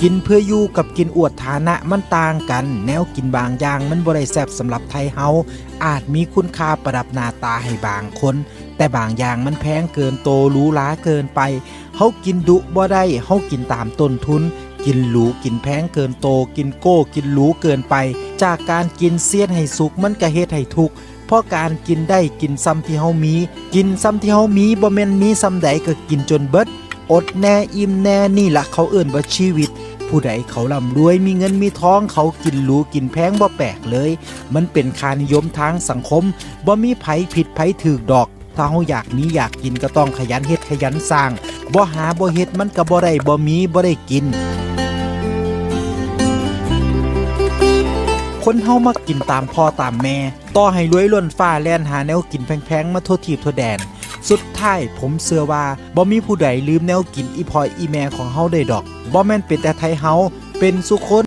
ກິນເພື່ອຢູ່ກັບກິນອວດຖານະມັນຕ່າງກັນ. ແນວກິນບາງຢ່າງມັນບໍ່ໄດ້ແຊບສຳລັບໄທເຮົາ, ອາດມີຄຸນຄ່າປະດັບໜ້າຕາໃຫ້ບາງຄົນ, ແຕ່ບາງຢ່າງມັນແພງເກີນໂຕ, ຫຼູຫຼາເກີນໄປ. ເຮົາກິນດຸບໍ່ໄດ້, ເຮົາກິນຕາມຕົ້ນທຶນ. ກິນຫຼູ, ກິນແພງເກີນໂຕ, ກິນໂກ້, ກິນຫຼູເກີນໄປ. ຈາກການກິນຊິເຮັດໃຫ້ສຸກ, ມັນກະເຮັດໃຫ້ທຸກ. ເພາະການກິນໄດ້, ກິນຊ່ຳທີ່ເຮົາມີ, ກິນຊ່ຳທີ່ເຮົາມີ, ບໍ່ແມ່ນມີຊ່ຳໃດກະກິນຈົນເບິດ, ອົດແນ່, ອີ່ມແນ່, ນີ້ລະເຂົາເອີ້ນວ່າຊີວິດ. ຜູ້ໃດເຂົາລ່ຳລວຍ, ມີເງິນມີທອງ, ເຂົາກິນຫຼູກິນແພງ, ບໍ່ແປກເລີຍ. ມັນເປັນຄ່ານິຍົມທາງສັງຄົມ, ບໍ່ມີໃຜຜິດໃຜຖືກດອກ. ຖ້າເຮົາຢາກມີຢາກກິນກະຕ້ອງຂະຫຍັນເຮັດຂະຫຍັນສ້າງ, ບໍ່ຫາບໍ່ເຮັດມັນກະບໍ່ໄດ້, ບໍ່ມີບໍ່ໄດ້ກິນ. ຄົນເຮົາມັກກິນຕາມພໍ່ຕາມແມ່, ຕໍ່ໃຫ້ລວຍລົ້ນຟ້າແລ່ນຫາແນວກິນແພງໆມາທົ່ວທີບທົ່ວແດນ, ສຸດທ້າຍຜົມເຊື່ອວ່າບໍ່ມີຜູ້ໃດລືມແນວກິນອີ່ພໍ່ອີ່ແມ່ຂອງເຮົາໄດ້ດອກ. ບໍ່ແມ່ນເປັນແຕ່ໄທເຮົາ, ເປັນສູ່ຄົນ